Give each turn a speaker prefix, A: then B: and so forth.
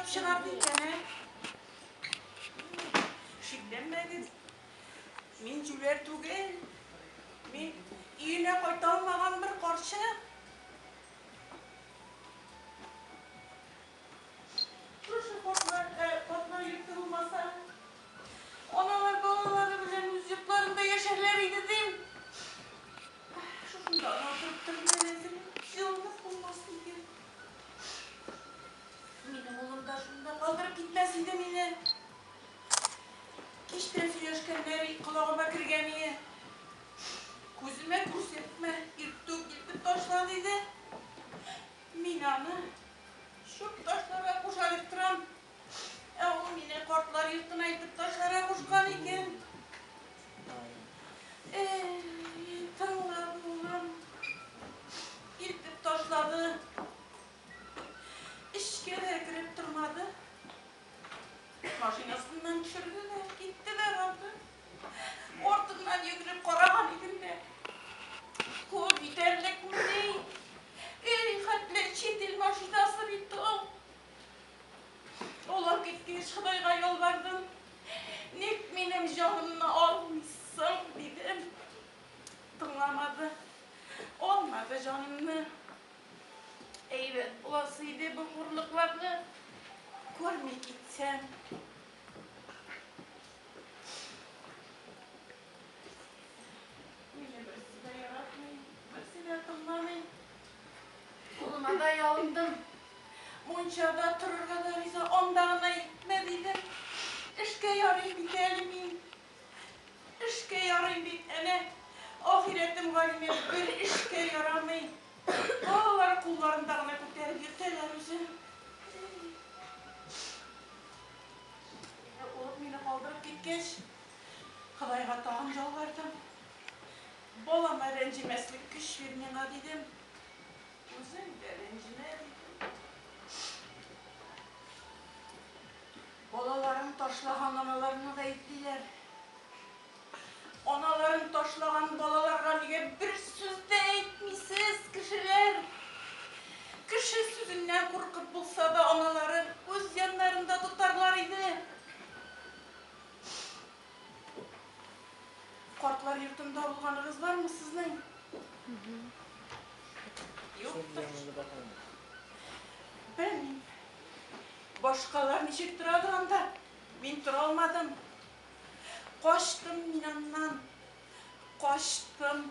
A: уйлап чыгарды икән, ә? Шикләнмәгез. Мин җүләр түгел. Мин өенә кайта алмаган бер карчык. Шушы картлар, картлар йорты булмаса, аналар балалары белән үз йортларында яшәрләр иде дим. Шушында гына утырып торып әле әзрәк ялгыз булмас иде. Минем улым да шунда калдырып китмәс иде мине. Кичтән сөйләшкәннәр колагыма кергән ие. Күземә күрсәтмә, иртүк илтеп ташла, диде. Мин аны чүп ташларга куша дип торам. Ә ул мине картлар йортына илтеп ташларга кушкан икән. Эй, тыңлады улым. Илтеп ташлады. Эчкә дә кереп тормады. Машинасыннан төшерде дә, китте дә барды. Артыннан йөгереп караган идем дә. Куып җитәрлекмени? Эй, хәтле чит ил машинасы бит ул. Алар киткәч, Ходайга ялвардым. Ник минем җанымны алмыйсың, дидем. Тыңламады. Алмады җанымны. Әйбәт буласы иде бу хурлыкларны күрми китсәм. Мине берсе дә яратмый, берсе дә тыңламый. Улыма да ялындым. Мунчада торырга да риза, анда гына илтмә, дидем. Эшкә ярыйм бит әле мин. Эшкә ярыйм бит, әнә, ахирәтем Галимә бер эшкә ярамый. Балалары кулларында гына күтәреп йөртәләр үзен. Ә улым мине калдырып киткәч, Ходайга тагын ялвардым. Балама рәнҗемәслек көч бир миңа, дидем. Үзең дә рәнҗемә, дидем. Балаларын ташлаган аналарны гаеплиләр. Аналарын ташлаган балаларга нигә бер сүз дә әйтмисез, кешеләр? Кеше сүзеннән куркып булса да аналарын үз яннарында тотарлар иде. Картлар йортында булганыгыз бармы сезнең? Юктыр. Белмим. Башкалар ничек торадыр анда? Мин тора алмадым. Качтым мин аннан. Качтым.